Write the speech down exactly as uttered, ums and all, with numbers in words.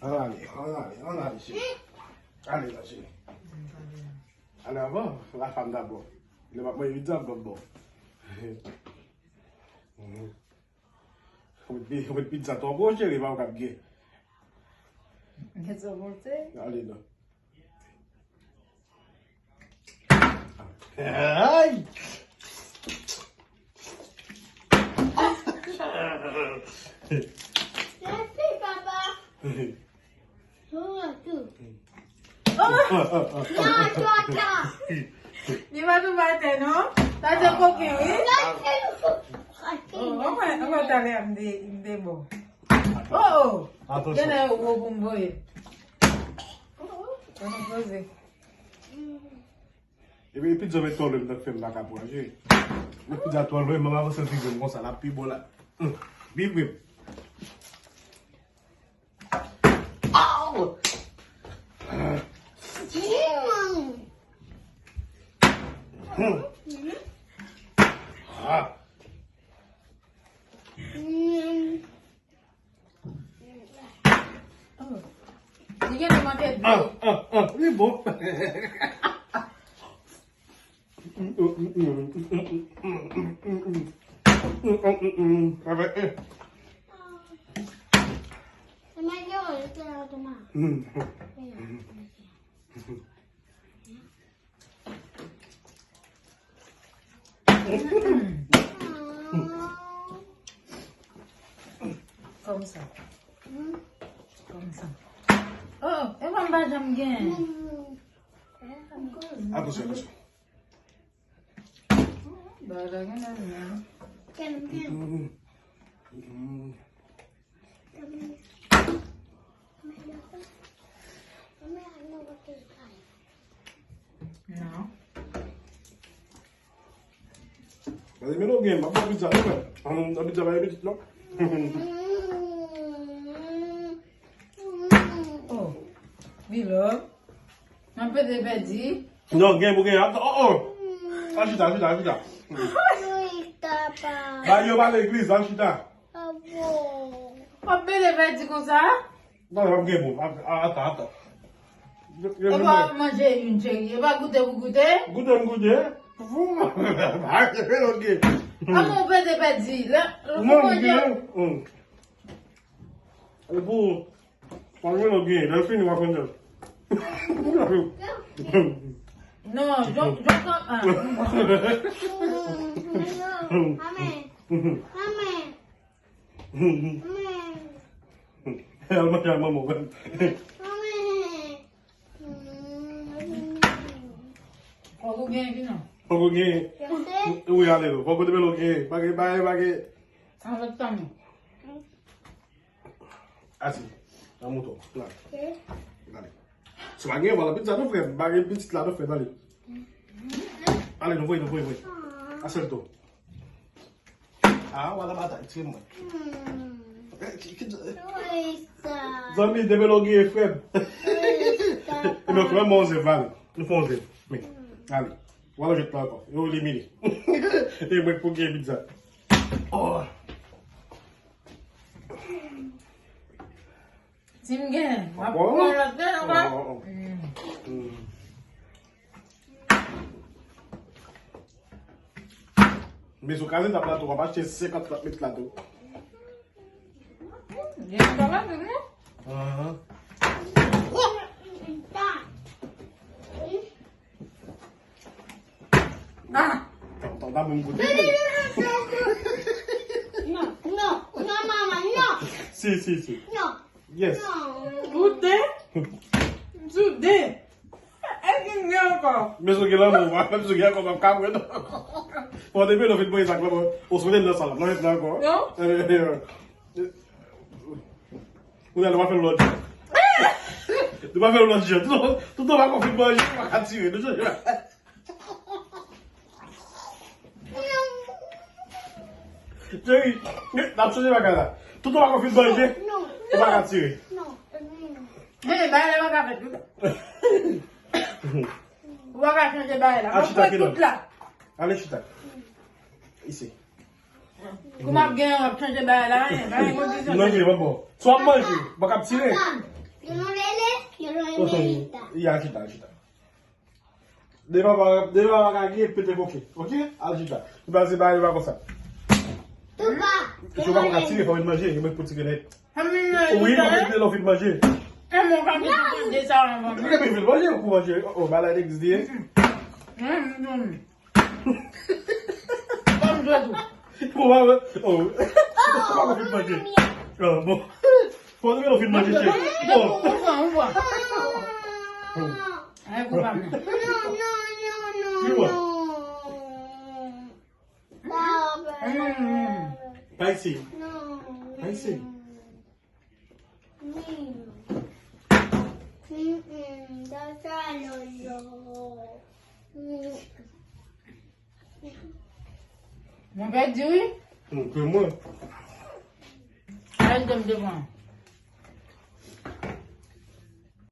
Ann ale, ann ale, ann ale, cheri. Ale la, cheri. Ale avan, la fanm dabò. Lè m ap manje pizza, m p ap bon. Ou met pi-, ou met pizza twò gwo, cheri, pa w k ap gen. Gen sa monte? Ale non. Ay! Mèsi, papa. Mwen tou. Oh! Non, tou atè. Li pa tou atè, non? Sa se koken, wi. Oh, mwen, mwen talè a m de, m de bon. Oh, oh. Gen lè yo gwo pou m voye. Oh, oh. Konnen poze. Epi pizza met twò lwen nan fè m pa ka pran, cheri. Lè pizza twò lwen, m ap avanse l pi grenn konsa, l ap pi bon la. Hum, pi grenn. Aw! Hum. Ah. Li gen de manke dlo. Ah, ah, ah, li bon. Avèk, eh. Kòmsa. Kòmsa. Oh, e pa m pa janm gen. Atansyon, atansyon. Bagay la gen nan men. Non. Gade, men nou gen, m ap fè pizza, nou fè. An, an pizza pa gen pitit, non? Oh, Bilo. Nan pede pèdi. Non, gen pou gen. Oh, oh. Al chita, al chita, al chita. Ba yo pa legliz, al chita. W ap pede pèdi konsa? Non, w ap gen bon. Ata, ata. E pa manje youn, cheri. E pa goute pou goute? Goute m goute. Fou. Ba yo gen. Avan w pede pèdi. La, non, gen. E pou Mwen menm gen, lè fini, w ap konn. Non, jon, jon, ah. Al manje ak manman w. Fòk ou gen, Vino. Fòk ou gen. Wi, ale, non. Fòk ou te mele w gen. Pa gen, pa gen, pa gen. Avèk tanmen. Asi. Nan moto. La. Gade. Si w pa gen, w al nan pizza tou, frè m. Pa gen pitit la tou, frè m, ale. Ale, nou voye, nou voye, voye. Asèl tou. Ah, w al nan batay, tire mwen. Eh, ki, ki, zanmi, demen lò gen frè m. Ebyen, frè m, on zèv, ale. Nou fè on zèv. Men, ale. W al jwenn la ankò. Yo, li mini. E mwen k pou gen pizza. Oh. Si m gen, m ap pran lòt gen ankò. Men sou kaze tab la tou, w ap achte senkant, trant met la tou. Gen yon bagay, non? Ahan. Ah! Tann, tann, tann, mwen goute. Non, non, non, manman, non. Si, si, si. Non. Yes. Goute. Soude. Èske m gen ankò? Men si w gen lanmou, w ap fè m si w gen ankò, m ap ka pran. Bon, depi nou fin pran sa, ou sou nan sal la, nou ret la ankò. Non. Ou nan, nou pa fè l lòt jan. Nou pa fè l lòt jan. Tout, tout an pa konfin manje, ou pa ka tire. Nou chanje. Cheri, n ap chanje bagay la. Tout an pa konfin manje, ou pa ka tire. Non. Men, bagay la pa ka fèt, wi. Ou pa ka chanje bagay la. M ap pran tout la. Ale chita. Isi. Kou m ap gen, w ap chanje bagay la, en, pa gen kondisyon. Non, cheri, pa bon. Si w ap manje, ou pa ka tire. Yo non lele, yo non lele ta. Ya, chita, chita. Devan pa, devan pa ka gen pete koke. Ok? Al chita. Nou pase ba yo pa konsa. Tou pa. Yo pa konsa tire, fò vin manje. Yo mèt pou tire nèt. Wi, mwen mèt lè w fin manje. E mwen pa gen de sa anvan. Mwen gen vin manje pou manje. Oh, oh, bagay la egziste. Kòm jwe tou. Bon, wè, wè. Oh. Fò w fin manje. Ah, bon. Fò w fin manje, chè. Bon. Ou pran, ou pran. Ay, kou pa mwen. Ki wè? Pa isi. Pa isi. Mwen pèdi, wi. Mwen. Ay, m te pran.